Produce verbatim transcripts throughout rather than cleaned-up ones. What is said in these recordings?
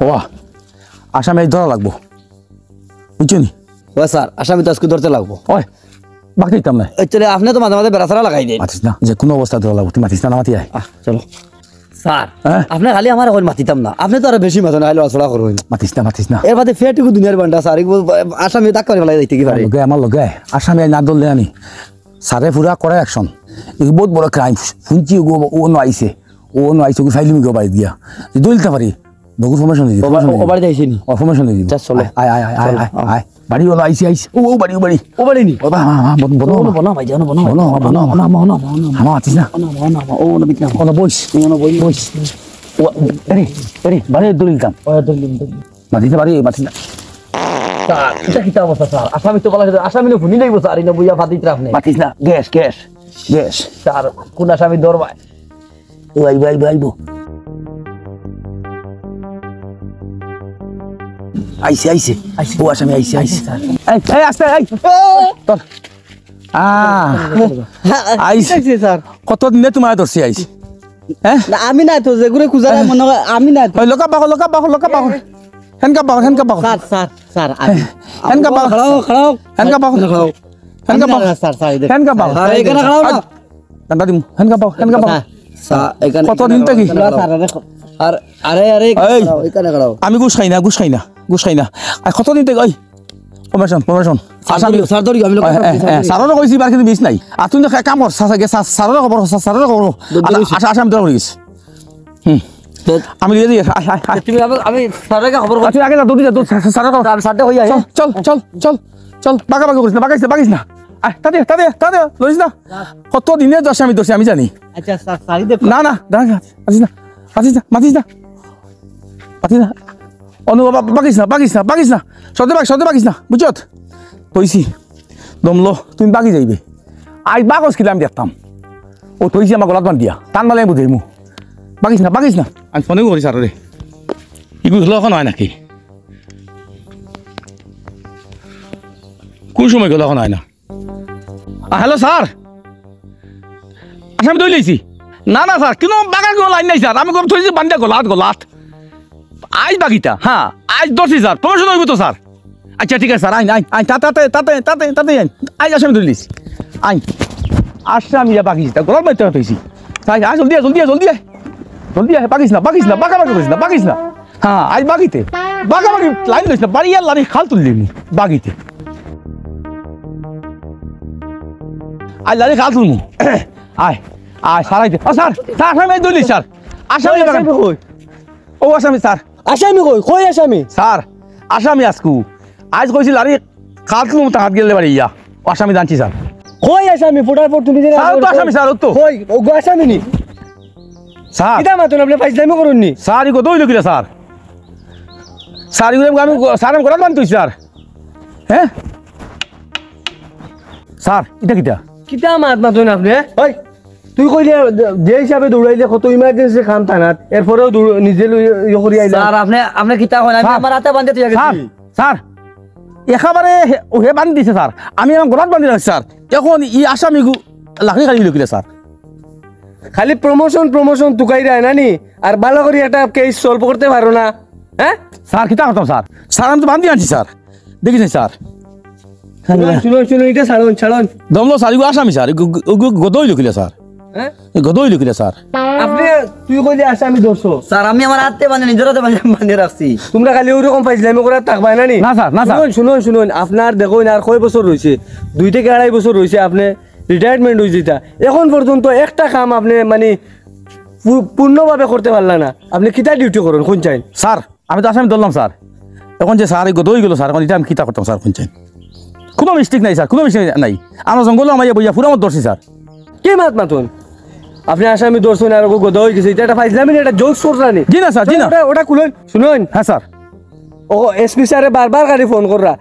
ওয়া, আসামি আইজ ধরা লাগবো, বুঝছো নি? ও স্যার, আসামি তো আইজকু ধরতে লাগবো। ওই, বাকি দিতাম না। ওই চলে, আপনে তো মাঝে মাঝে বেড়াছাড়া লাগাই দেইন। মাতিস না, যে কুনু অবস্থায় ধরা লাগবো, তুই মাতিস না, না মাতি আয়। আহ, চলো। স্যার, হ্যাঁ? আপনে খালি আমারে কইন মাতিতাম না, আপনে তো আরো বেশি মাতইন, আইলে ছড়া করইন। মাতিস না, মাতিস না। এর বাদে ফেটুকু দুনিয়ার বান্ডা স্যার, এগু আসামি ধাক্কা মারি ফালাই যাইতে কি পারে? লগে, আমার লগে আয়। আসামি আইজ না ধরলে আনি। স্যারে পুরা করা action। এগু বউত বড় crime। হুনছি অগু, অনো আইছে। অনো আইছে, অগু ফাইলিমু গো বাড়িত গিয়া। যদি ধরতাম পারি, বউর formation দি দিমু, ও বা-, formation দি ও দিমু। বাড়িত আইছে নি? ও, formation দি দিমু। চাচা, চলো। আয়, আয়, আয়, আয়, চলো, আয়, আয়, আয়। বাড়ি অনো আইছে, আইছে। ও, ও বাড়ি, ও বাড়ি। ও বাড়ি নি? ও বা, মা, মা, বন-, বনো, ও, বনো, বনো, বনো, বনো, বনো, বনো, বনো। হামা মাতিস না। ও, না, ও, না, ও, না, বিট না। অনো বইস। ও, না, বই। বইস। ও, আরে, আরে, বাড়ি ধরিলতাম। ও, ধরিলতাম, ধরিলতাম। মাতিস না, বাড়ি, মাতিস না। স্যার, ইটা কিতা অবস্থা, স্যার? আসামি তো বলা, আসামি না হুনি নাইবো, স্যার, ইনো বইয়া ফাদিত রাখনে। মাতিস না, গ্যাস, গ্যাস, গ্যাস। স্যার, কোন আসামি ধরবায়? ও আইবো, আইবো, আইবো। আইছে, আইছে। আইছে। ও আসামি আইছে, আইছে। আইছে, স্যার। এই, এই, আস্তে, এই। তোর। আহ, আইছে। আইছে, স্যার। কতদিনে তুমারে ধরছি আইজ? হ্যাঁ? না, আমি না তো, যেগুরে খুঁজার মনে হয়, আমি না তো। ওই, লুকা বাহো, লুকা বাহো, লুকা বাহো। হ্যান্ডকাপ বাহো, হ্যান্ডকাপ বাহো। স্যার, স্যার, স্যার, আমি হ্যান্ডকাপ বাহো। খাড়াও, খাড়াও। হ্যান্ডকাপ বাহো। খাড়াও। হ্যান্ডকাপ আমি না, বাহো। স্যার, স্যার, এই দেখো। হ্যান্ডকাপ বাহো। স্যার, এখানে খাড়াও না। আই, ডান্ডা দিমু। হ্যান্ডকাপ বাহো, হ্যান্ডকাপ বাহো। স্যার, এখানে কতদিন থাকি? স্যার, আরে, আরে, এই। খাড়াও, এখানে খাড়াও। আমি ঘুষ খাই না, ঘুষ খাই না, ঘুষ খাই না। আর কতদিন থাকি? ওই, প্রমোশন, প্রমোশন। স্যার, আসামি। ধরি, স্যার, ধরি, আমি লোক এ, এ, এ, স্যাররে কইছি, বার কিন্তু মিস নাই। আর তুই তো এক কাম কর, স্যার, স্যার, স্যাররে খবর, স্যার, স্যাররে খবর। ধর, আচ্ছা, ধরিছি। আচ্ছা, আচ্ছা, আমি ধরা পড়ি গেছি। হুম। ধর। আমি দিয়ে দিই, আয়, আয়, আয়। তুমি, আমি, আমি স্যাররে খবর করি। আচ্ছা, আগে যা, দৌড়ি যা, দৌড়, স্যার, স্যাররে খবর। স্যার, স্যারটা হইয়া, চল, হ্যাঁ? চল, চল, চল, চল, বাগা বাগি করিস না, বাগাইস না, বাগাইস না। আয়, তাতে, তাতে, তাতে, লড়িস না। কত দিনে তো আসামি ধরছি, আমি জানি। আচ্ছা, স্যার, স্যারই দেখো। না, না, দাঁড়া, দাঁড়া, আসিস না, আসিস না, মাতিস না। পাতি না। অনু বাবা, বাগিস না, বাগিস না, বাগিস না। সদে বাগ, সদে বাগিস না, বুঝছত? কইছি, দমলো, তুমি বাগি যাইবে। আই বাগস কিলা আমি দেখতাম। ও থইছি আমার গলাত বান্ধিয়া, টান মারলে আমি বুঝাইমু। বাগিস না, বাগিস না। আমি ফোনে করি স্যাররে। ইগু হলো এখন হয় নাকি? কোন সময় গেল এখন হয় না? আ, হ্যালো স্যার, আসামি ধরি লইছি। না, না স্যার, কিন্তু বাগার কোনো লাইন নাই স্যার, আমি গম থইছি বান্দিয়া গলাত, গলাত। আইজ বাগিতা, হ্যাঁ, আইজ ধরছি স্যার, প্রমোশন হইব তো স্যার। আচ্ছা, ঠিক আছে স্যার, আইন, আইন, আইন, তা-, তাতে, তাতে, তাতে, তাতে আইন। আইজ আসামি ধরি লইছি। আইন। আসামি ইয়া বাগিতা, গলাত মারতে হইছি। আইন, আইন, জলদি আয়, জলদি আয়, জলদি আয়। জলদি আয়, বাগিস না, বাগিস না, বাগাবাগি করিস না, বাগিস না। হ্যাঁ, আইজ বাগিতে। বাগাবাগি লাইন লইস না, বাড়ি আর লাড়ি খাল তুললি নি, বাগিতে। আইজ লাড়ি খাল তুলমু। আয়, আয়, স্যার, আইতে। ও, স্যার, স্যার, আসামি ধরলি, স্যার। আসামি কই, আসামি কই? ও, আসামি, স্যার। আসামি কই? কই আসামি? স্যার, আসামি আজকু। আইজ কইছি লাড়ি খাল তুলমু, তার হাত গেলে বাড়ি ইয়া। ও, আসামি জানছি, স্যার। কই আসামি? ফুটার পর তুমি যে স্যার, ও তো আসামি, স্যার, ও তো। কই? ও গো আসামি নি? স্যার। কিতা মাতুন আপনি ফাইজলামি করুন নি? স্যার, ইগু দই লুকিলা, স্যার। স্যার, ইগু আমি, স্যার, আমি গলাত বান্ধি থইছি, স্যার। হ্যাঁ? স্যার, ইটা কিতা? কিতা মাত মাতুন আপনি? ওই, তুই কইলে যে হিসাবে দৌড়াইলে কত ইমার্জেন্সি কাম থানাত, এরপরেও দৌড়-, নিজে লই-, ইয়ে করি আইলা। স্যার, আপনি, আপনি কিতা কইন? আমি স্যার, আমার হাতে বান্ধি থইয়া গেছি। স্যার, স্যার, একেবারে হে, ও হে বান্ধি দিছে, স্যার। আমি আমার গলাত বান্ধি রাখছি, স্যার। এখন ই আসামিগু লাকড়ি কাড়ি লইকিলে, স্যার। খালি প্রমোশন, প্রমোশন তুকাইরায় না নি? আর ভালো করি একটা কেস সলভ করতে পারো না, হ্যাঁ? স্যার, কিতা করতাম, স্যার? স্যার, আমি তো বান্ধি আনছি, স্যার। দেখিস নি, স্যার। শুনুন, শুনুন, শুনুন, ইটা ছাড়ুন, ছাড়ুন। দমলো, স্যার, ইগু আসামি, স্যার। ইগু, ইগু, ইগু গদই লইকিলে, স্যার। হ্যাঁ? ই গদই লইকিলে, স্যার। আপনি, তুই কইলে আসামি ধরছো? স্যার, আমি আমার হাতে বান্ধি, নিজের হাতে বান্ধি, বান্ধি রাখছি। তোমরা খালি ওরকম ফাইজলামি করে থাকবায় না নি? না, স্যার, না, স্যার। শুনুন, শুনুন, শুনুন, আপনার দেখো না, আর কয় বছর রইছে? দুই থেকে আড়াই বছর রইছে, আপনি রিটায়ারমেন্ট হই যেতা। এখন পর্যন্ত একটা কাম আপনি, মানে, পু-, পূর্ণভাবে করতে পারলা না। আপনি কিতা ডিউটি করুন, কোন চাইন? স্যার, আমি তো আসামি ধরলাম, স্যার। এখন যে স্যার, এই গদই গেল, স্যার, এখন ইটা আমি কিতা করতাম, স্যার, কোন চাইন? কোনো মিস্টেক নাই, স্যার, কোনো মিস্টেক নাই। আমরা জঙ্গলো আমাইয়া বইয়া পুরা মত ধরছি, স্যার। কি মাত মাতুন? আপনি আসামি ধরছেন আর ও গদা হয়ে গেছে, ইটা একটা ফাইজলামি না, একটা জোক করছনি? জি না, স্যার, জি না। ওটা, ওটা খুলুন, শুনুন। হ্যাঁ, স্যার। ও এসপি স্যারে বারবার খালি ফোন কররা,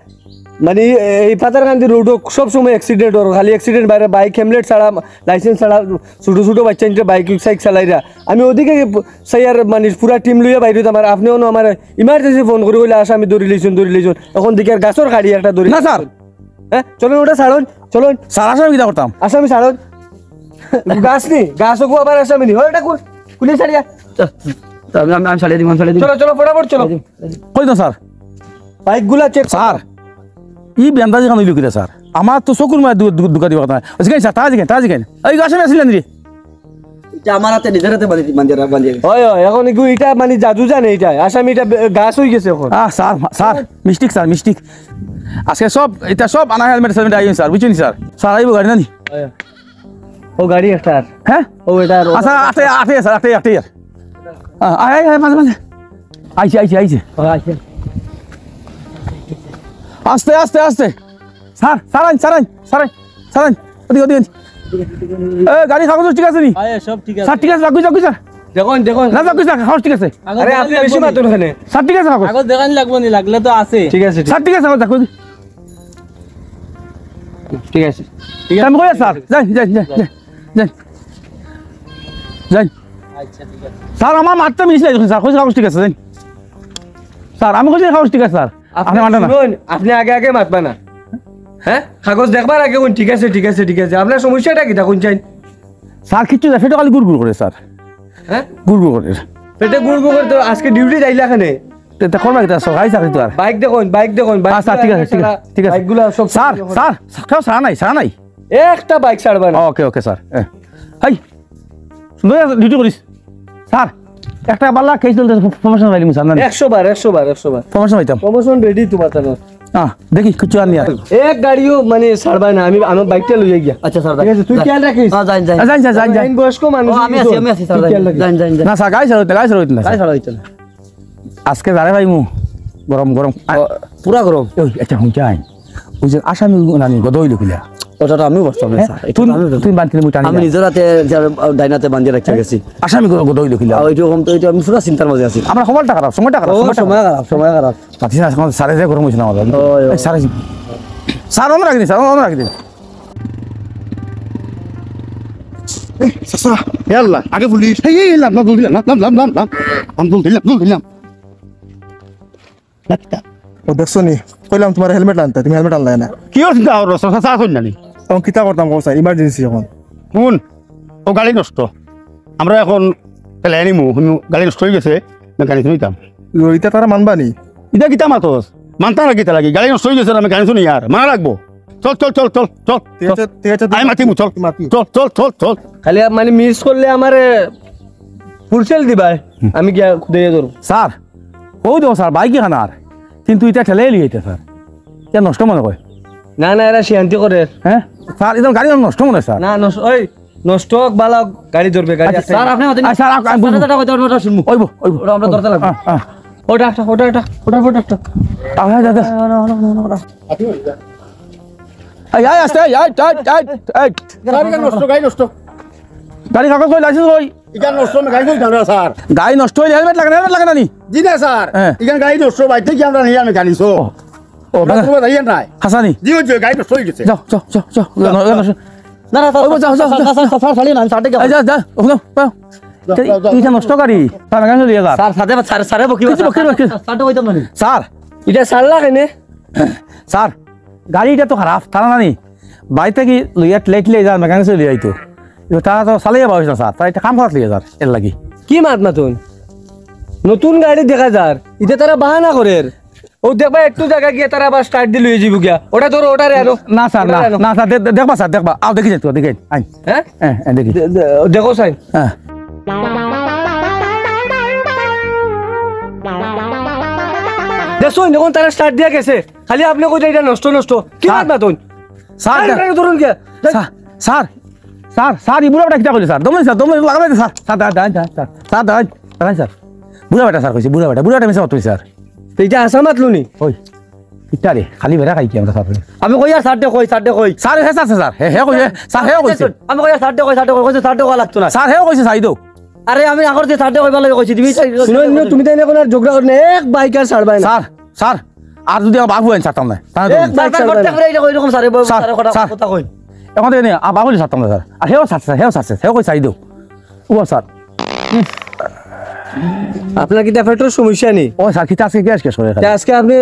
মানে, এই পাথারকান্দি রোডও সব সময় অ্যাক্সিডেন্ট অর, খালি অ্যাক্সিডেন্ট বাইরে, বাইক হেলমেট ছাড়া, লাইসেন্স ছাড়া, ছোট ছোট বাচ্চা নিতে বাইক, সাইক চালাইরা। আমি ওদিকে চাইয়ার, মানে, পুরা টিম লইয়া বাইরে আমার, আপনি অনো আমার ইমার্জেন্সি ফোন করি কইলা, "আসামি ধরি লইছুন, ধরি লইছুন।" এখন দেখি আর গাছর কাড়ি একটা ধরি। না, স্যার। হ্যাঁ, চলুন, ওটা ছাড়ুন, চলুন। স্যার, আসামি কিতা করতাম? আসামি ছাড়ুন। গাছ নি, গাছ ওগু আবার আসামি নি। ওই, ওটা খুল, খুলে ছাড়িয়া। আমি, আমি, আমি ছাড়িয়ে দিব, আমি ছাড়িয়ে দিব। চলো, চলো, ফটাফট চলো। কই যাও স্যার? বাইকগুলা চেক। স্যার, ই বেন্দাজি খান অইলো কিলা স্যার? আমার তো চকুর মাঝে দু-, দু-, দুকা দিবা কথা নাই। ওই যেখানে স্যার, তারা যেখানে, তারা যেখানে। এই আসামি আছিল না রে? এটা আমার হাতে, নিজের হাতে বান্ধি, বান্ধি, বান্ধি। ওই, ওই, এখন এগু-, এটা মানে জাদু জানে এটা। আসামি এটা বে-, গাছ হয়ে গেছে এখন। আহ, sir, sir, mistake sir, mistake. আজকে সব, এটা সব আনা হেলমেট, হেলমেট আইন স্যার, বুঝছেন স্যার? স্যার, আইবো গাড়ি না নি? ওই। ও গাড়ি একটা আর। হ্যাঁ? ও এটা আর, আচ্ছা, আটে, আটে, স্যার, আটে, আটে, আর। আ, আয়, আয়, আয়, মাঝে, মাঝে। আইছে, আইছে, আইছে। ও, আইছে। আস্তে, আস্তে, আস্তে। স্যার, স্যার আইন, স্যার আইন, স্যার আইন, স্যার আইন। ওদিকে, ওদিকে। এ, গাড়ি কাগজ ঠিক আছে নি? আয়, সব ঠিক আছে। স্যার, ঠিক আছে, রাখুন, রাখুন, স্যার। দেখুন, দেখুন। না, রাখুন, স্যার, কাগজ ঠিক আছে। কাগজ আরে, দেখান আপনি লাগবো বেশি নি? মাতুন এখানে। স্যার, ঠিক আছে, কাগজ। কাগজ দেখান লাগবো নি, লাগলে তো আছে। ঠিক আছে, ঠিক স্যার, ঠিক আছে। ঠিক আছে। ঠিক আছে। আমি কই, স্যার? যাই, যাই, যাই, যাই, যাই। যাই। আচ্ছা, ঠিক আছে। স্যার, আমার মাততে মিস নাই দেখুন, স্যার। কইছি কাগজ ঠিক আছে, যাই। স্যার, আমি কইছি কাগজ ঠিক আছে, স্যার। আপনি আপনি মাতবেন না। শুনুন, আপনি আগে আগে মাতবা না। হ্যাঁ? কাগজ দেখবার আগে কোন ঠিক আছে, ঠিক আছে, ঠিক আছে। আপনার সমস্যাটা কিতা কোন চাই? স্যার, কিচ্ছু না, পেটো খালি গুড় গুড় করে, স্যার। হ্যাঁ? গুড় গুড় করে। পেটে গুড় গুড় করে তো আজকে ডিউটি যাইলা কেনে? তে, তে করবা কিতা, সরকারি চাকরি তো আর। বাইক দেখুন, বাইক দেখুন, বাইক আচ্ছা, ঠিক আছে, ঠিক আছে, ঠিক আছে। বাইকগুলা সব স্যার, দেখুন। স্যার, কেউ সারা নাই, সারা নাই। একটা বাইক ছাড়বা না। ওকে, ওকে, স্যার। এ, হাই, সুন্দর আছে, ডিউটি করিস। স্যার, একটা বালা কেস তুলতে প্রমোশন পাইলি, স্যার, না? একশো বার, একশো বার, একশো বার। প্রমোশন পাইতাম। প্রমোশন রেডি তোমার জন্য। আহ, দেখি, কিছু আর নিয়ে আয়। এক গাড়িও মানে ছাড়বা না, আমি আমার বাইকটা লইয়া গিয়া। আচ্ছা, স্যার, ঠিক আছে, তুই স্যার। খেয়াল রাখিস। হ্যাঁ, যাইন, যাইন। আহ, যাইন, স্যার, যাইন, যাইন। আইন বয়স্ক মানুষ ও, আমি আছি, আমি আছি, স্যার, তুই যাইন। খেয়াল রাখিস। যাইন, যাইন, যাইন। না, স্যার, গাড়ি ছাড়া হইতো না, গাড়ি ছাড়া হইতো না, স্যার। গাড়ি ছাড়া হইতো না। আজকে যারে পাইমু, গরম, গরম। আ, ও, পুরা গরম। ওই, আচ্ছা, হুন, যাইন। ওই যে আসামি নানি গদা অইলো কিলা? ওটা তো আমিও বুঝতাম না, হ্যাঁ? স্যার। এটা তুই, তো আমিও বুঝতাম তুই না। বানতে মুই টানি আমি না। নিজের হাতে যার, আহ, ডাইন হাতে বান্ধি রাখতে গেছি। আসামি গদা অইলো কিলা? আহ, ওইটা ওখান তো, এটা আমি পুরা চিন্তার মাঝে আছি। আমরা সময়টা খারাপ, সময়টা খারাপ, ও, সময়টা সময় খারাপ। খারাপ, সময় খারাপ। পাচ্ছি না, এখন স্যারে যে গরম হইছে না আমার। ওই, ওই। এই স্যারে, স্যার, অন রাখি দিন, স্যার, অন রাখি দিন। এই, চাচা, হে আল্লাহ, আগে পুলিশ। এই, এই, লাম, লাম, লাম, লাম, লাম, লাম, লাম। লাম, লাম, লাম, লাম। ও, দেখছো নি? কইলাম তোমার হেলমেট আনতে, তুমি হেলমেট আনলায় না। কিওর চিন্তা করো? চাচা, চাচা, কই না নি? এখন কিতা করতাম, কও চাই, ইমার্জেন্সি এখন। হুন, ও গাড়ি নষ্ট। আমরা এখন তাহলে আনিমু, হুন, গাড়ি নষ্ট হয়ে গেছে, মেকানিক নিতাম। ও, ইটা তারা মানবা নি? ইটা কিতা মাতস? মানতা না কিতা লাগি? গাড়ি নষ্ট হয়ে গেছে না, মেকানিক নি আর। মানা লাগবো। চল, চল, চল, চল, চল, ঠিক আছে, চল। ঠিক আছে, আয় মাতিমু, চল। মাতিমু। চল, চল, চল, চল। খালি মানে মিস করলে আমারে ফুলসেল দিবায়। হুম। আমি গিয়া খুদাইয়া ধরবো। স্যার, ও দেখো স্যার, বাইক এখান আর। কিন্তু ইটা ঠেলে লিয়ে এটা স্যার। ইটা নষ্ট মনে হয়। না, না, এরা শিয়ান্তি করে। হ্যাঁ? স্যার, এটা গাড়ি নষ্ট মনে হয় স্যার। না, নষ্ট, ওই, নষ্ট হোক, বালা হোক, গাড়ি ধরবে, গাড়ি আচ্ছা, আছে। স্যার, আপনি আমাদের আচ্ছা, স্যার, আপ-, আমি বুঝবো। স্যার, দাদা, কথা, কথা শুনবো। ওইবো, ওইবো। ওটা আমরা ধরতে লাগবো। হ্যাঁ, হ্যাঁ। ওটা একটা, ওটা একটা, ওটা, ওটা একটা। আচ্ছা, আচ্ছা, আচ্ছা। এই, এই, আস্তে, এই, এই, এই, এই, এই। গাড়ি নষ্ট, গাড়ি নষ্ট। গাড়ি কাগজ কই, লাইসেন্স কই? ইখান নষ্ট, মেকানিক কই জানো, স্যার? গাড়ি নষ্ট হইলে হেলমেট লাগে না, হেলমেট লাগে না নি? জি না, স্যার। হ্যাঁ। ইখান গাড়ি নষ্ট, বাইতে কি আমরা নিয়ে মেকানিক, ও। ও, ওটা মানে তোমরা যাইয়া নাই। হাসানি। জি, ওই যে গাড়ি নষ্ট হয়ে গেছে। যাও, যাও, যাও, যাও। যাও, যাও, যাও। যাও, যাও। না, না, স্যার, ওই, যাও, যাও, যাও, স্যার, যাও। স্যার, স্যার, স্যার, ছাড়িয়ে না, আমি স্যারটা এই, যাও, যাও, ওখানে, যাও। যাও, যাও, এই, যাও। এই যে নষ্ট গাড়ি, তার মেকানিক লিয়ে যার। স্যার, সাথে বা-, স্যার, স্যারে বকিবা, কিছু স্যার, বকির, বকির। স্যারটা কইতাম না নি। স্যার, ইটা ছাড়লা কেনে? স্যার, গাড়ি ইটা তো খারাপ, তারা নানি। বাড়ি থাকি লইয়া ঠেলে ঠেলে যার, মেকানিক লইয়া আইতো। ইটা তারা তো চালাইয়া পাওয়া যায় না, স্যার। তারা ইটা কাম করাত লইয়া যার, এর লাগি। কি মাত মাতুন? নতুন গাড়ি দেখা যার, ইটা তারা বাহানা করের। ও দেখবা, একটু জাগা গিয়া তারা আবার স্টার্ট দি লইয়া যাইবো গিয়া। ওটা ধরো, ওটা রে আনো। না, স্যার, ওটা না, রে আনো। না, স্যার, দে-, দে-, দেখবা, স্যার, দেখবা। আও, দেখি যাই তো, দেখি যাই। আইন। হ্যাঁ? হ্যাঁ, হ্যাঁ, দেখি। দে-, দে-, দেখো, সাইন। হ্যাঁ। দেখছো, এখন তারা স্টার্ট দিয়া গেছে। খালি আপনি কইতে এটা নষ্ট, নষ্ট। কি স্যার। মাত মাতুন? স্যার, আরে, দে-, আরে, ধরুন গিয়া। স্যার, স্যার, স্যার, স্যার, ই বুড়া বেটা কিতা কইলে, স্যার? দমন, স্যার, দমন, লাগাবে, স্যার। স্যার, দাঁড়ান, দাঁড়ান, স্যার। স্যার, দাঁড়ান, দাঁড়ান, স্যার। বুড়া বেটা, স্যার, কইছে, বুড়া বেটা, বুড়া বেটা মিছা মাত কইছে, স্যার। তো ইটা হাছা মাতলো নি? ওই, ইটা রে, খালি বেড়া খাই কি আমরা সাথে? আমি কই আর সাথে কই, সাথে কই। স্যার, হে স্যার, স্যার, হে, হে কই, হে, স্যার, হেও কইছে। আমি কই আর সাথে কই, সাথে কই, কইছে সাথে কই লাগতো না। স্যার, হেও কইছে, সাইডো। আরে আমি আগর যে সাথে কই ভালা কইছি, তুমি শুনো, শুনো, তুমি তাই না কোনো আর ঝগড়া করো না, এক বাইক আর ছাড়বায় না। স্যার, স্যার, আর যদি আমার বাবু আইন ছাড়তাম না, তাহলে এক বাইক স্যার, ছাড়বায় না। প্রত্যেক বার এইরকম, এইরকম স্যারে বলবো, স্যার, স্যারে কথা, স্যার। কথা কই। এখন থেকে নিয়ে, আর বাবু ছাড়তাম না, স্যার। আর হেও ছাড়ছে, হেও ছাড়ছে, হেও কই সাইডো। ও স্যার। আপনার কিতা পেটর সমস্যা নি? ও স্যার, কিতা আজকে গ্যাস গ্যাস করে খালি? তা আজকে আপনি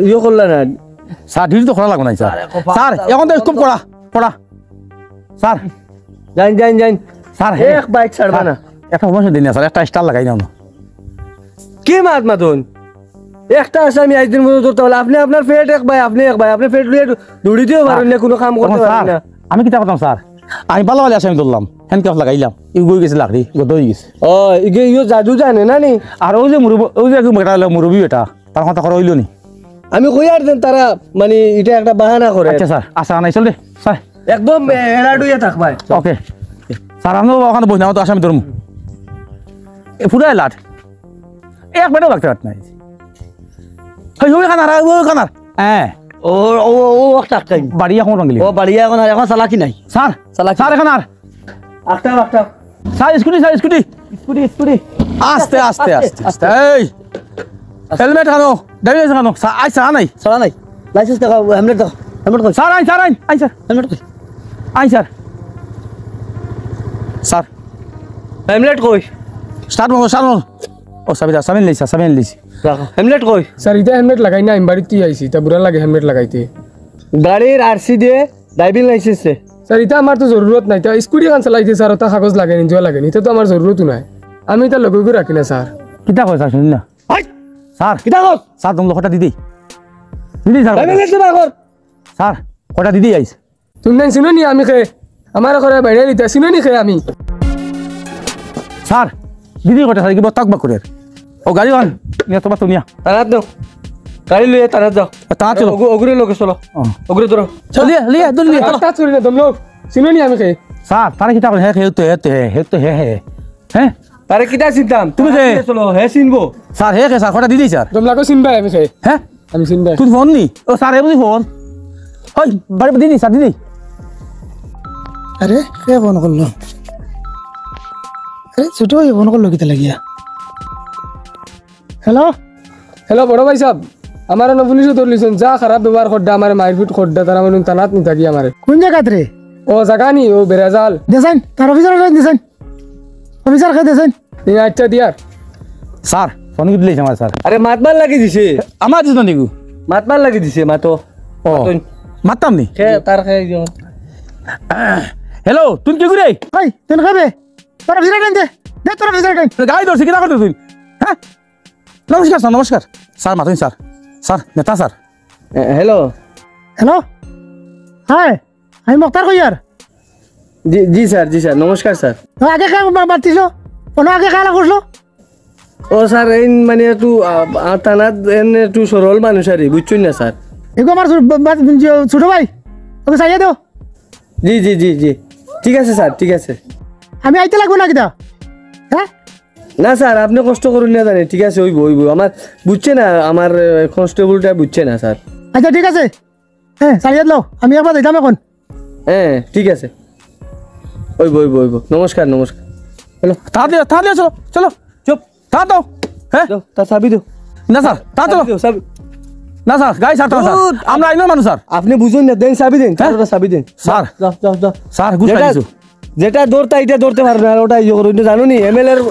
ইয়ে করলেন না। স্যার, ডিউটি তো করা লাগবো না, স্যার। আরে, কপাল, স্যার, স্যার, এখন তো কপাল। খুব কড়া, কড়া। স্যার। যাইন, যাইন, যাইন। স্যার, হে, এক বাইক ছাড়বা স্যার, না। একটা সমস্যা দিন না, স্যার, একটা স্টার লাগাই না। কি মাত মাতইন? একটা আসামি আইজ দিন মতো ধরতে পারলে, আপনে আপনার পেট এক ভাই, আপনে এক ভাই, আপনে পেট লইয়া দৌড়ি দিও পারেন না, কুনু কাম করতে পারেন না। আমি কিতা করতাম স্যার? আমি ভালা ভালা আসামি ধরলাম, handcuff লাগাইলাম, ইগু গেছে লাকড়ি, গত অই গেছে। ও, ইগে ইও জাদু জানে না নি? আর অউ যে মুরব্বি, অউ যে এক মুরব্বি বেটা, তার কথা করা অইলো নি? আমি কইয়ার দেন তারা, মানে, ইটা একটা বাহানা করে। আচ্ছা স্যার, আচ্ছা, নাই চল দে, স্যার। একদম, এ, alert অইয়া থাকবায়। ওকে। স্যার, আমি অখানো বইছি না, আমি তো আসামি ধরমু। এ, পুরা alert। এক বেটাও লাগতে পারত নাই। হেই, ওই কানার, ওই কানার। হ্যাঁ। ও, ও, ও, ও, একটা আটকাই। বাড়ি এখন রঙিলি। ও, বাড়ি এখন আর, এখন চালাকি নাই। স্যার, চালাকি স্যার, নাই। এখন আর। আটকাও, আটকাও। Sir, scooty, sir, scooty. Scooty, scooty. আস্তে, আস্তে, আস্তে, আস্তে, আস্তে। আস্তে। এই, হেলমেট খানো, ড্রাইভিং লাইসেন্স খানো। স্যার, আই, স্যার, নাই। স্যার, নাই। লাইসেন্স দেখাও, হেলমেট দেখাও। হেলমেট কই? স্যার, আই, স্যার, আই, আই, স্যার। হেলমেট কই? আই, স্যার। আই, স্যার। স্যার। হেলমেট কই? স্টার্ট মারো, স্টার্ট মারো। ও, চাবি দে, চাবি আনলি, স্যার, চাবি আনলি। রাখো। হেলমেট কই? স্যার, ইটা হেলমেট লাগাই না, আমি বাড়িত আইছি, ইটা বুড়া লাগে হেলমেট লাগাইতে। গাড়ির আরসি দে, ড্রাইভিং লাইসেন্স দে। স্যার, ইটা আমার তো জরুরত নাই, তা স্কুটি খান চালাইতে স্যার, ওটা কাগজ লাগে নি, জুয়া লাগে নি, ইটা তো আমার জরুরতও নাই। আমি ইটা লগে করে রাখি না স্যার। কিতা কয় স্যার, শুনি না। হাই! স্যার। কিতা কর? স্যার, তুমি লোকটা দিদি। দিদি স্যার। ড্রাইভিং লাইসেন্স বার কর। স্যার, কটা দিদি আইস। তুমি নাই চিনো নি আমি খে? আমার ঘরে বাইরে দিতে চিনো নি খে আমি? স্যার, দিদি কটা স্যার, কি বত্তাক বাক করে? ও গাড়ি আন, নিয়া তোমার তো নিয়া। তারাত দাও। গাড়ি লইয়া তারাত যাও। তারাত চলো। ওগু-, ওগুরে লগে চলো। ও। ওগুরে ধরো। চল, লিয়া, লিয়া, ধর লিয়া, চলো। তারাত চলি না, দম লোক। চিনো নি আমি খে? স্যার, তারা কিতা করে? হে, হে তো, হে তো, হে, হে তো, হে, হে। হ্যাঁ? তারে কিতা চিনতাম? তুমি খে? চলো, হে চিনবো। স্যার, হে খে, স্যার, কটা দিদি স্যার। দম লাগো চিনবায় আমি খে। হ্যাঁ? আমি চিনবায়। তুই ফোন নি? ও স্যার, এ বুঝি ফোন। ওই, বাড়ি দিদি, স্যার, দিদি। আরে, কে ফোন করলো? আরে, ছোট ভাই ফোন করলো কিতা লাগিয়া? হ্যালো? হ্যালো, বড় ভাই সাব, আমার অনো পুলিশে ধরলিছইন, যা খারাপ ব্যবহার করডা, আমারে মারপিট করডা, তারা মানে থানাত নিতা কি আমারে। কোন জাগাত রে? ও জাগা নি, ও বেড়াজাল। দেসাইন, তার অফিসার দেসাইন। অফিসার খে দেসাইন। ই আচ্ছা দিয়ার। স্যার, ফোন কি দিলে আমার স্যার? আরে মাতবার লাগি দিছে। আমার দিছে নিগু? মাতবার লাগি দিছে, মাতো। ও, মাতইন। মাততাম নি? খে, তার খে একজন। হ্যালো, তুই কি করে? এই, তুই খাবে? তোর অফিসার টাইম দে। দে তোর অফিসার টাইম। গাড়ি ধরছি, কিতা করতে তুই? হ্যাঁ? নমস্কার স্যার, নমস্কার। স্যার, মাতইন স্যার। স্যার, নেতা স্যার। এ, হ্যালো। হ্যালো। হাই, আমি মক্তার কইয়ার। জি, জি স্যার, জি স্যার, নমস্কার স্যার। তো আগে কে মা-, মাতিস? কোনো আগে কালা করলো? ও স্যার, এই মানে একটু, আ, আ, থানাত এন একটু সরল মানুষ আর কি, বুঝছইন না স্যার? এগো আমার ছোট বা-, বা-, যে ছোট ভাই, ওকে চাইয়া দাও। জি, জি, জি, জি। ঠিক আছে স্যার, ঠিক আছে। আমি আইতে লাগবো না কিতা? হ্যাঁ? না স্যার, আপনে কষ্ট করইন না জানি, ঠিক আছে, অইবো, অইবো। আমার বুঝছে না, আমার, এ, কনস্টেবলটা বুঝছে না স্যার। আচ্ছা, ঠিক আছে। হ্যাঁ, চাইয়া লও, আমি একবার যাইতাম এখন। হ্যাঁ, ঠিক আছে। অইবো, অইবো, অইবো। নমস্কার, নমস্কার। হ্যালো। তাড়াতাড়ি, তাড়াতাড়ি চলো, চলো। চুপ। তাড়াতাড়ি দাও। হ্যাঁ? দাও, তার চাবি দাও। না স্যার, তাড়াতাড়ি চলো। চাবি দাও, চাবি। না স্যার, গাড়ি ছাড়তাম না স্যার। দূর। আমরা আইনর মানুষ স্যার। আপনে বুঝইন না, দেন চাবি দেন। হ্যাঁ? তার ওটা চাবি দেন। স্যার। যাও, যাও, যাও। স্যার, ঘুষ যেটা, খাইছো। যেটা ধরতা, এটা ধরতে পারো না, আর ওটা ইয়ে করো, এটা জানো নি? এমএলএর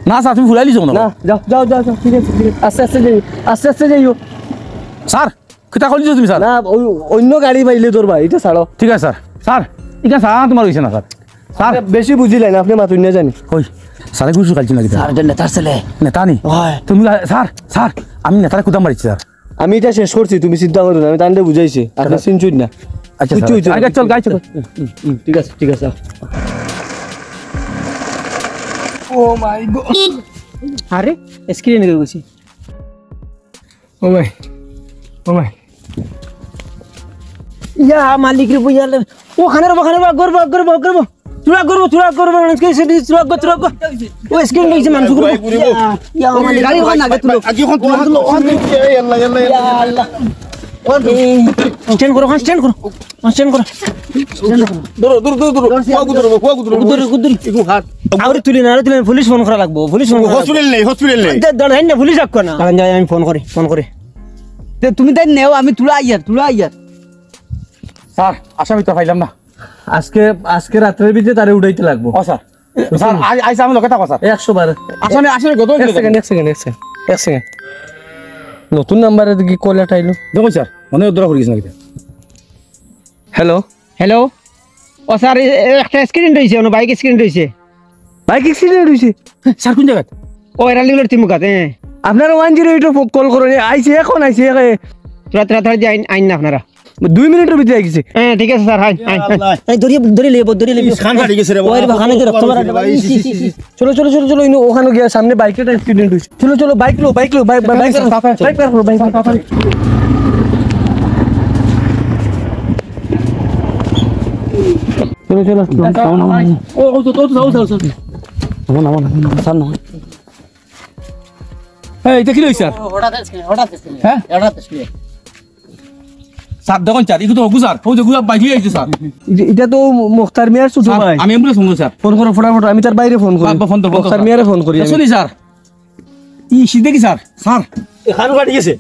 না স্যার, তুমি ফুরাইলিছো মনে হয়। না, যাও, যাও, যাও, যাও, ঠিক আছে, ঠিক আছে। আস্তে আস্তে যাইও, আস্তে আস্তে যাইও। স্যার, কিতা কইলিছো তুমি স্যার? না, ওই অন্য গাড়ি পাইলে ধরবা, এটা ছাড়ো। ঠিক আছে স্যার। স্যার, ইটা স্যার, তোমার অইছে না স্যার। স্যার। আপনে বেশি বুঝিলেন, আপনে মাতুন না জানি। কই? স্যারে ঘুষ খাইছে নাকি? স্যার, এটা নেতার ছেলে। নেতা নি? হয়। তুমি গা-, স্যার, স্যার, আমি নেতারে কুদাম মারিছি স্যার। আমি এটা শেষ করছি, তুমি চিন্তা করো না, আমি তানরে বুঝাইছি। আপনে আচ্ছা। চিনছইন না। আচ্ছা, কিচ্ছু স্যার। হইছে না, আগে চল, কিচ্ছু গাড়ি চল। হইছে না। হুম, হুম, ঠিক আছে, ঠিক আছে, আও। ও মাই গড। আরে, স্ক্রিন হয়ে গেছে। ও ভাই, ও ভাই। ইয়া মালিক রে, বইয়া লে। ও খানের বা, খানের বা, গর্ব, গর্ব, গর্ব। তুরা গর্ব, তুরা গর্ব, মানুষ কে সেটি তুরা গর্ব, তুরা গর্ব। ও স্ক্রিন লইছে মানুষ গর্ব। ইয়া, ইয়া, মালিক, গাড়ি ওখান আগে তুলো। আগে ওখান তুলো, ওখান তুলো। এই আল্লাহ, আল্লাহ, ইয়া আল্লাহ। এই, স্ট্যান্ড করো, স্ট্যান্ড করো। স্ট্যান্ড করো। স্ট্যান্ড করো। ধরো, ধরো, ধরো, ধরো। কুয়া গুদুরবো, কুয়া গুদুরবো। গুদুরি, গুদুরি। ইগু হাত। আরে তুলি না, আরে তুলি না, পুলিশ ফোন করা লাগবো, পুলিশ ফোন করা লাগবো। হসপিটাল নেই, হসপিটাল নেই। দে, দে, দে, পুলিশ রাখো না। কারণ যাই আমি ফোন করি, ফোন করি। তে তুমি তাই নেও, আমি তুলা আইয়ার, তুলা আইয়ার। স্যার, আসামি তো পাইলাম না। আজকে, আজকে রাত্রের ভিতরে তারে উঠাইতে লাগবো। ও স্যার। স্যার, আই-, আইসা আমি লগে থাকো স্যার। একশো বার। আসামি, আসামি গত এক সেকেন্ড, এক সেকেন্ড, এক সেকেন্ড, এক সেকেন্ড। নতুন নাম্বারে দেখি কল একটা আইলো। দেখো স্যার, মনে হয় ধরা পড়ে গেছে নাকি? হ্যালো। হ্যালো। ও স্যার, এ, এ, একটা অ্যাক্সিডেন্ট হইছে, ওনো বাইক অ্যাক্সিডেন্ট হইছে। বাইক অ্যাক্সিডেন্ট হইছে? স্যার, কোন জায়গাত? ও, এরালিগুলর তিমুকাত, হ্যাঁ। আপনারা ওয়ান জিরো এইটো ফো-, কল করইন, এ, আইছে, এখন আইছে, এ। রাত, রাত, রাত দিয়ে আইন, আইন না আপনারা। দুই মিনিটর ভিতরে আইছে। হ্যাঁ, ঠিক আছে স্যার, আইন, আইন, আইন। এই, ধরি, ধরি লইব, ধরি লইব। ইস, কান ফাটি গেছে রে বাবা। ওই রে বাবা, কানে রক্ত বাড়া। ইস, ইস, ইস, ইস। চলো, চলো, চলো, চলো, ইনো ওখানো গিয়া সামনে বাইক একটা অ্যাক্সিডেন্ট হইছে। চলো, চলো, বাইক লো, বাইক লো, bike, bike, bike, bike, bike, bike. চলো, চলো, নামো, নামো, নামো। ও, ও, তো, তো, তো, যাও, যাও, যাও। নামো, নামো, নামো, নামো, স্যার, নামো। এই, এটা কি লইছে স্যার? হঠাৎ আজকে, হঠাৎ আজকে। হ্যাঁ? হঠাৎ আজকে। স্যার, দেখুন স্যার, এগুলো তো হগু স্যার, ও যে গুলা বাইরে আইছে স্যার। ইটা, ইটা তো মুখতার মিয়ার ছোট স্যার, ভাই। আমি অ্যাম্বুলেন্স ফোন করি স্যার। ফোন করো, ফটাফট, আমি তার বাইরে ফোন করি। বাবা, ফোন তো, ফোন তো, মুখতার স্যার। মিয়ারে ফোন করি আমি। শুনি স্যার, ই সিদ্ধে কি স্যার? স্যার। এখানে ফাটি গেছে।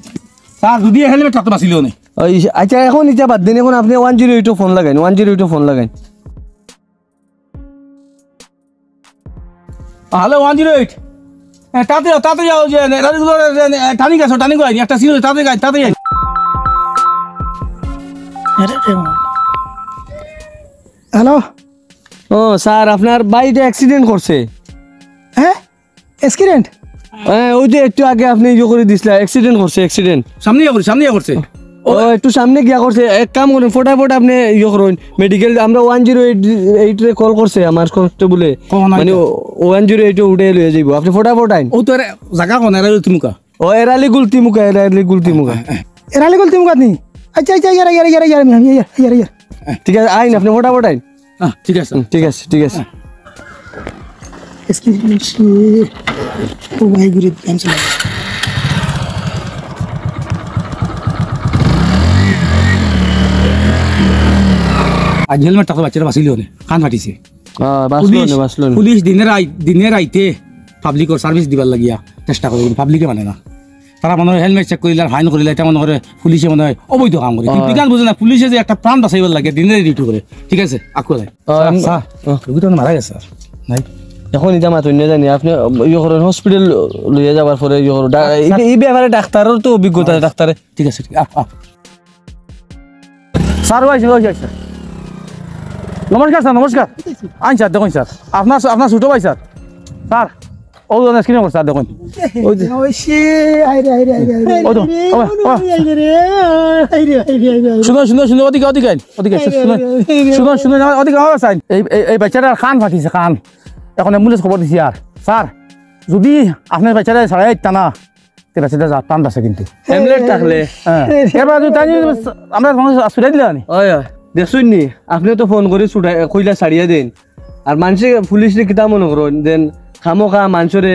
স্যার, যদি হেলমেট থাকতো বাঁচিল নে। ওই, আচ্ছা, এখন ইটা বাদ দিন, এখন আপনি ওয়ান জিরো এইটো ফোন লাগাইন, ওয়ান জিরো এইটো ফোন লাগাইন। Hello, one zero eight. হ্যাঁ, তাড়াতাড়ি আও, তাড়াতাড়ি আও, যে, এ, এ, এ, টানিক আছো, টানিক আইনি, একটা সিরিয়াস, তাড়াতাড়ি আইন, তাড়াতাড়ি আইন। হ্যালো। ও, স্যার, আপনার ভাইটা অ্যাক্সিডেন্ট করছে। হ্যাঁ? অ্যাক্সিডেন্ট? হ্যাঁ, ওই যে একটু আগে আপনি ইয়ে করে দিছিলা, অ্যাক্সিডেন্ট করছে, অ্যাক্সিডেন্ট। সামনে ইয়ে করছে, সামনে ইয়ে করছে। ও, একটু সামনে গিয়া করছে। এক কাম করুন, ফটাফট আপনি ইয়ে করুন, মেডিকেল, আমরা ওয়ান জিরো এইট, এইট রে কল করছে আমার কনস্টেবলে। কখন মানে, আইতা? ও, ওয়ান জিরো এইট উঠে লইয়া যাইব, আপনি ফটাফট আইন। ও তো এরা জাগা কোন, এরা তিমুকা? ও, এরালি গুলতি মুখা, এরালি গুলতি মুখা। এরালি গুলতি মুখা নি? আচ্ছা, আচ্ছা, ইয়ার, ইয়ার, ইয়ার। ঠিক আছে, আইন, আপনি ফটাফট আইন। হ্যাঁ, ঠিক আছে। হুম, ঠিক আছে, ঠিক আছে। এক্সকিউজ মি, ও ভাই, ঘুরে গান চালা। আজ হেলমেট থাকতে বাচ্চারা বাঁচিল নে, কান ফাটিছে। আহ, বাঁচলো পুলিশ, নে, বাঁচলো নে। পুলিশ দিনে রাই-, দিনে রাইতে পাবলিকর সার্ভিস দিবার লাগিয়া চেষ্টা করে, কিন্তু পাবলিকে মানে না। তারা মনে হয় হেলমেট চেক করিলা, ফাইন করিলা, এটা মনে করে পুলিশে মনে হয় অবৈধ কাম করে। কিন্তু অয়। ইখান বুঝে না, পুলিশে যে একটা প্রাণ বাঁচাইবার লাগে দিনে ডিউটি করে। ঠিক আছে, আকু যায়। অয়, স্যার, আম-, স্যার, অয়। রুগী তো মারা গেছে, স্যার। নাই। এখন ইটা মাতুন না জানি, আপনি ইয়ে করেন, হসপিটাল লইয়া যাবার পরে ইয়ে করেন। ডা-, স্যার। এই, এই ব্যাপারে ডাক্তারর তো অভিজ্ঞতা, অয়। ডাক্তারে। ঠিক আছে, ঠিক, আহ, আহ। স্যার, ওই, ওই, ওই, স্যার। নমস্কার, স্যার, নমস্কার। আইন, স্যার, দেখুন, স্যার। আপনার, আপনার ছোট ভাই, স্যার। স্যার, ও, ও, স্ক্রিনে স্যার, দেখুন। ওই যে। ওই সে, আয় রে, আয় রে, আয় রে, আয় রে। ওই তো, আয় রে, ওই, ওই। আয় রে, আয় রে, আয় রে, আয় রে। শুনো, শুনো, শুনো, ওদিকে, ওদিকে আইন, ওদিকে আইন, স্যার, শুনো। আয় রে, আয় রে, আয় রে। শুনো, শুনো, ওদিকে আওয়াজ আইন। এই, এই, এই বাচ্চাটার কান ফাটিছে, কান। এখন অ্যাম্বুলেন্স খবর দিছি আর। স্যার, যদি আপনার বাচ্চাটা ছাড়াই আইতা না, তে বাচ্চাটা যা, প্রাণ বাঁচে কিন্তু। হেলমেট থাকলে। হ্যাঁ। এবার যদি তাই যদি আমরা মানুষ ছুটাই দিলে আনি। ওই, ওই, দেখছইন নি? আপনি তো ফোন করে ছুটাই, কইলা ছাড়িয়া দেন। আর মানষে পুলিশরে কিতা মনে করইন? যেন খামোখা মানষরে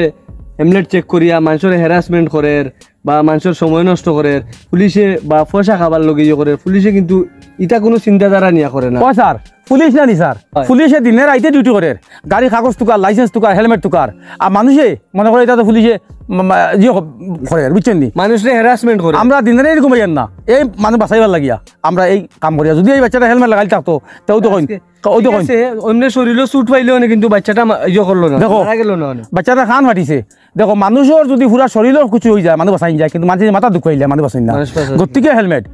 হেলমেট চেক করিয়া, মানষরে হ্যারাসমেন্ট করের বা মানষর সময় নষ্ট করের, পুলিশে বা পয়সা খাবার লগে ইয়ে করের, পুলিশে কিন্তু ইটা কুনু চিন্তাধারা নিয়া করে না। ও স্যার, পুলিশ না নি স্যার, হয়। পুলিশে দিনে রাইতে ডিউটি করের, গাড়ি কাগজ তুকার, লাইসেন্স তুকার, হেলমেট তুকার। আর মানষে মনে করে ইটা তো পুলিশে মা-, মা-, ইয়ে ক-, করের, বুঝছইন নি? মানষরে হ্যারাসমেন্ট করে। আমরা দিনে রাইতে ঘুমাইয়ার না, এই মানুষ বাঁচাইবার লাগিয়া আমরা এই কাম করিয়ার। যদি এই বাচ্চাটা হেলমেট লাগাইল থাকতো, তেউ তো কইন, আজকে ও তো ঠিক কইন। আছে, অন্য শরীরও চুট পাইলেও না, কিন্তু বাচ্চাটা মা-, ইয়ে করলো না, দেখো, মারা গেল না অনে। বাচ্চাটা কান ফাটিছে। দেখো, মানুষর যদি পুরা শরীরও কিছু অই যায়, মানুষ বাঁচাইন যায়, কিন্তু মানষে মাথা দুখ পাইলে মানুষ বাঁচাইন না। মানুষ বাঁচাইন না। গতিকে হেলমেট,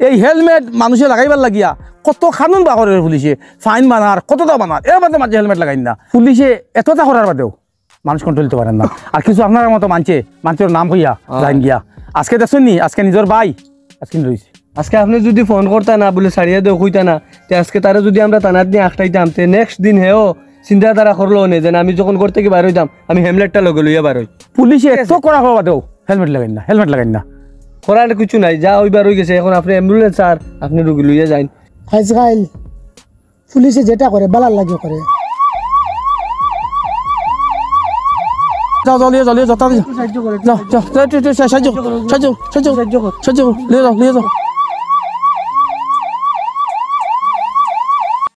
এই হেলমেট মানষে লাগাইবার লাগিয়া কত কানুন বার করের পুলিশে, ফাইন বানার, কততা বানার, এর বাদে মানষে হেলমেট লাগাইন না। পুলিশে এততা করার বাদেও মানুষ কন্ট্রোল দিতে পারের না। আর কিছু আপনারার মতো মানষে, মানষর নাম কইয়া হ্যাঁ। যাইন গিয়া। আজকে দেখছইন নি, আজকে নিজর ভাই, আজকে রইছে। আজকে আপনি যদি ফোন করতা না, বলে ছাড়িয়া দেও কইতা না, তে আজকে তারে যদি আমরা থানাত নিয়া আটকাইতাম, তে নেক্সট দিন হেও চিন্তাধারা করলো নে, যেন আমি যখন ঘর থাকি বার অইতাম, আমি হেলমেটটা লগে লইয়া বার অই। পুলিশে ঠিক আছে। এত কড়া করার বাদেও হেলমেট লাগাইন না, হেলমেট লাগাইন না। করার কিছু নাই, যা অইবার অই গেছে, এখন আপনি অ্যাম্বুলেন্স আর আপনি রুগী লইয়া যাইন। আজকাল পুলিশে যেটা করে, বালার লাগি করে। যাও, যাও, লিয়ে যাও, লিয়ে যাও, তাড়াতাড়ি যাও। একটু সাহায্য করো, একটু যাও, যাও, যাও, একটু, একটু সাহায্য, সাহায্য করো, সাহায্য, সাহায্য, সাহায্য করো। সাহায্য করো, লিয়ে যাও, লিয়ে যাও।